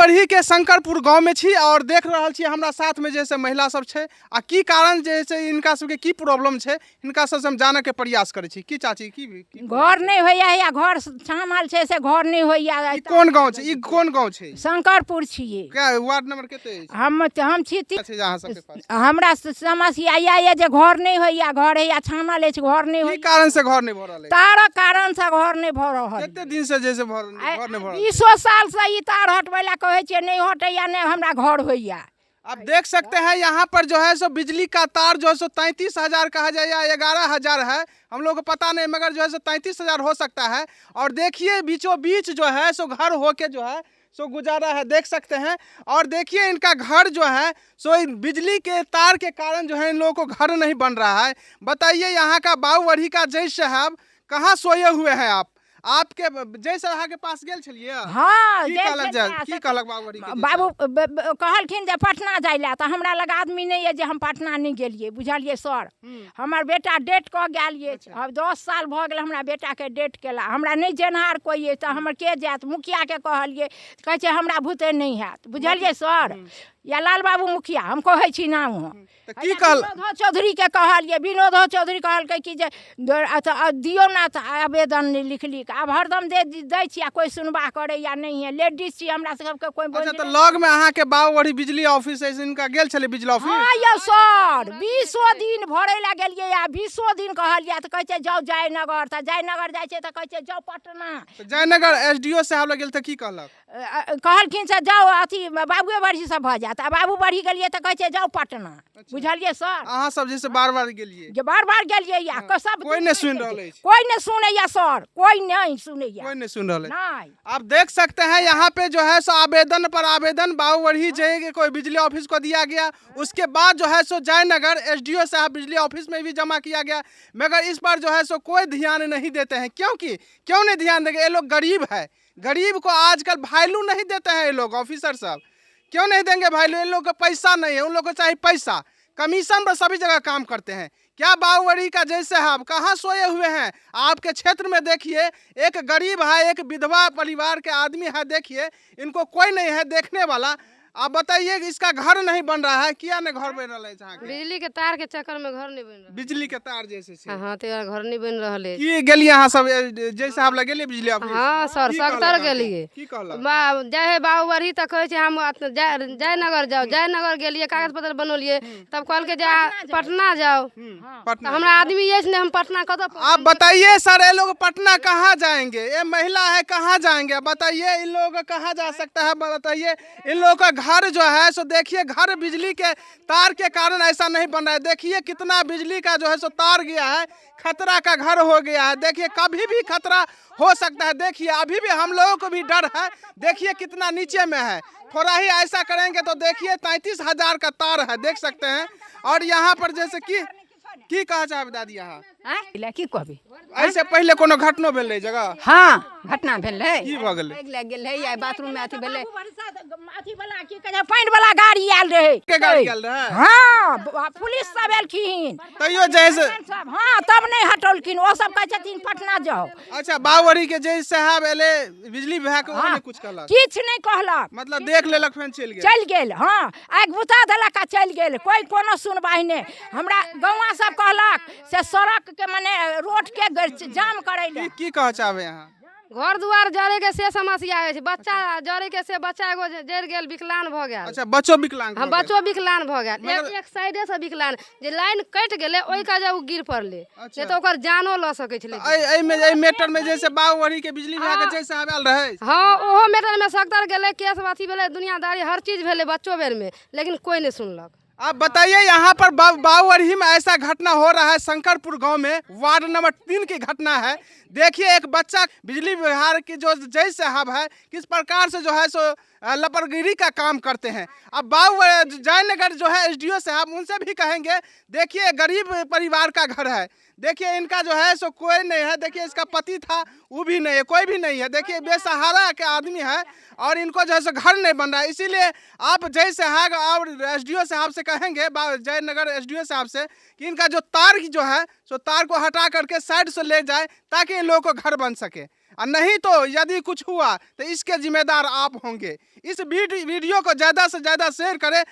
बाबूअरही के शंकरपुर गांव में छी और देख रहल छी हमरा साथ में जे से महिला सब छै आ की कारण जे छै हिनका सबके की प्रॉब्लम छै, हिनका सबसे हम जानऽ के प्रयास करै छी। की चाची की की घर नहि होइया, हैया घर छानल छै से घर नहि होइया। ई कोन गांव छै? ई कोन गांव छै? शंकरपुर छियै। क्या वार्ड नंबर कते अछि? हम छी छै जे अहाँ सबके पास? हमरा समस्या इएह यऽ जे घर नहि होइया, घर हैया छानल अछि, घर नहि की होइया। कारण से घर नहि भऽ रहल अछि? तारक कारण से घर नहि भऽ रहल। कते दिन से जे से घर नहि भऽ रहल? 20 साल से ई तार हटबै लए कहै छियै, नहि हटैया, नहि हमरा घर होइया। आप देख सकते हैं यहाँ पर जो है सो बिजली का तार जो है सो 33,000 कहा जाए या 11,000 है, हम लोग को पता नहीं, मगर जो है सो 33,000 हो सकता है। और देखिए बीचों बीच जो है सो घर होके जो है सो गुजारा है, देख सकते हैं। और देखिए इनका घर जो है सो इन बिजली के तार के कारण जो है इन लोगों को घर नहीं बन रहा है। बताइए यहाँ का बाबूअरही का जय साहब कहाँ सोए हुए हैं आप? आपके जय साहब के पास गेल छलियै? हाँ, की गेल कहलक छलियै। जय? की कहलक बाबूअरही के जय बाबू साहब? कहलखिन जे पटना जाय लए, तऽ हमरा लग आदमी नहि यऽ जे हम पटना नहि गेलियै, बुझलियै सर? हमर बेटा डेट कऽ गेल अछि, आब 10 साल भऽ गेल हमरा बेटाके डेट केला, हमरा नहि जेनहार कोइ अछि तऽ हमर के जायत? मुखियाके कहलियै, कहै छै हमरा भूते नहि हैत, बुझलियै सर? या लाल बाबू मुखिया हम कहै छी नाम हम। तऽ की कहल? विनोदो चौधरीके कहलियै, विनोदो चौधरी कहलकै कि जे दियौ ने तऽ आवेदन नहि लिख लिख, आब हरदम दै छी आ कोइ सुनवाह करैया नहि है। लेडीज छी, हमरा सबके कोइ अच्छा, तऽ लग में अहाँके बाबूअरही बिजली ऑफिस अछि, हिनका गेल छलै बिजली ऑफिस? हाँ यौ सर, 20 दिन भरै लए गेलियै आ 20 दिन कहलियै तऽ कहै छै जाउ जयनगर, तऽ जयनगर जाइ छै तऽ कहै छै जाउ पटना। तऽ जयनगर एस डी ओ साहब लग गेल तऽ की कहलक? कहलखिन से जाउ अथी बाबुए बरही सब भऽ जायत, आ बाबू बरही गेलियै तऽ कहै छै जाउ पटना, बुझलियै सर? अहाँ सब जे से बार बार गेलियै? जे बार बार गेलियै या सब कोइ नहि सुनि रहल अछि। कोइ नहि सुनैया सर, कोइ नहि सुनैया। कोइ नहि सुनि रहल अछि। नहि। आप देख सकते हैं यहाँ पे जो है सो आवेदन पर आवेदन बाबूअरही जे कोई बिजली ऑफिस को दिया गया, उसके बाद जो है सो जयनगर एस डी ओ साहब बिजली ऑफिस में भी जमा किया गया, मगर इस पर जो है सो कोई ध्यान नहीं देते हैं। क्योंकि क्यों नहीं ध्यान देंगे? ये लोग गरीब है, गरीब को आजकल वैल्यू नहीं देते हैं ये लोग, ऑफिसर सब क्यों नहीं देंगे वैल्यू? इन लोग को पैसा नहीं है, उन लोग को चाहिए पैसा, कमीशन पर सभी जगह काम करते हैं। क्या बाबूअरही का जैसे आप कहाँ सोए हुए हैं? आपके क्षेत्र में देखिए एक गरीब है, एक विधवा परिवार के आदमी है, देखिए इनको कोई नहीं है देखने वाला। आप बताइए कि इसका घर नहीं बन रहा है, किया नहीं घर बन रहा है यहाँ के? बिजली के तार के चक्कर में घर नहीं बन रहा। बिजली के तार जैसे छै। हाँ, तो यार घर नहीं बन रहा है। की गेलिए अहाँ सब, जय साहब लग गेलिए बिजली ऑफिस? हाँ सर, की कहलक सगतर अहाँके? गेलिए। की कहलक? जाय है बाबूअरही तऽ कहै छै हम जयनगर जाउ, जयनगर गेलिए, कागज पत्र बनौलिए, तब कहलकै जे पटना जाउ। पटना। तऽ हमरा आदमी अछि नहि, हम पटना कतऽ पहुँचब? आप बताइए सर, ये लोग पटना कहाँ जाएंगे? ये महिला है, कहाँ जाएंगे? आप बताइए इन लोगों का कहाँ जा सकता है? बताइए इन लोगों का घर जो है सो देखिए घर बिजली के तार के कारण ऐसा नहीं बन रहा है। देखिए कितना बिजली का जो है सो तार गया है, खतरा का घर हो गया है। देखिए कभी भी खतरा हो सकता है। देखिए अभी भी हम लोगों को भी डर है। देखिए कितना नीचे में है, थोड़ा ही ऐसा करेंगे तो देखिए 33,000 का तार है, देख सकते हैं। और यहाँ पर जैसे कि की कहा चाहब दादी अहाँ? आँय? लए की कहबै? एहिसँ पहिले कोनो घटनो भेल रहै जगह? हाँ, घटना भेल रहै। की भऽ गेलै? आगि लागि गेल रहै, या बाथरूम में अथी भेलै। अथी वाला की कहै छै, पानि वाला गाड़ी आयल रहै। के गाड़ी आयल रहै? हाँ, पुलिस सब एलखिन। तैयो जे से सब, हाँ, तब नहि हटौलखिन। ओ सब कहै छथिन पटना जाउ। अच्छा, बाबूअरही के जे साहब एलै बिजली विभाग के, ओ हाँ, नहि कुछ कहलक? किछु नहि कहलक। मतलब देख लेलक फेर चलि गेल। चलि गेल, हाँ, आगि बुता देलक आ चलि गेल, कोइ कोनो सुनवाइ नहि। हमरा गौआँ सब कहलक से सड़क के मने रोड के जाम करै लए। की कहऽ चाहबै अहाँ? घर दुआर जरे के से समस्या होइ छै, बच्चा जरे के से बच्चा एगो जरि गेल, विकलांग भऽ गेल। अच्छा, बच्चो विकलांग हाँ, भऽ गेल। बच्चो विकलांग भऽ गेल। मगर एक साइडे से विकलांग, जे लाइन कटि गेलै ओहि के जे ओ गिर पड़लै, अच्छा। नहि तऽ ओकर जानो लऽ सकै छलै। एहि मैटर में जैसे बाबूअरही के बिजली विभाग के जैसे आयल रहै। हाँ, ओहो मैटर में सख्तर गेलै, केस अथी भेलै, दुनियादारी हर चीज भेलै बच्चो बेर में, लेकिन कोइ नहि सुनलक। आप बताइए यहाँ पर बाबूअरही में ऐसा घटना हो रहा है, शंकरपुर गांव में वार्ड नंबर 3 की घटना है। देखिए एक बच्चा बिजली विभाग की जो जय साहब है किस प्रकार से जो है सो लपरगिरी का काम करते हैं। अब जयनगर जो है एस डी ओ साहब उनसे भी कहेंगे, देखिए गरीब परिवार का घर है, देखिए इनका जो है सो कोई नहीं है, देखिए इसका पति था वो भी नहीं है, कोई भी नहीं है, देखिए बेसहारा के आदमी है और इनको जो है सो घर नहीं बन रहा है। इसीलिए आप जय साहब और एस डी ओ साहब से कहेंगे, जयनगर एस डी ओ साहब से कि इनका जो तार की जो है सो तार को हटा करके साइड से ले जाए ताकि इन लोगों को घर बन सके। और नहीं तो यदि कुछ हुआ तो इसके जिम्मेदार आप होंगे। इस वीडियो को ज़्यादा से ज़्यादा शेयर करें।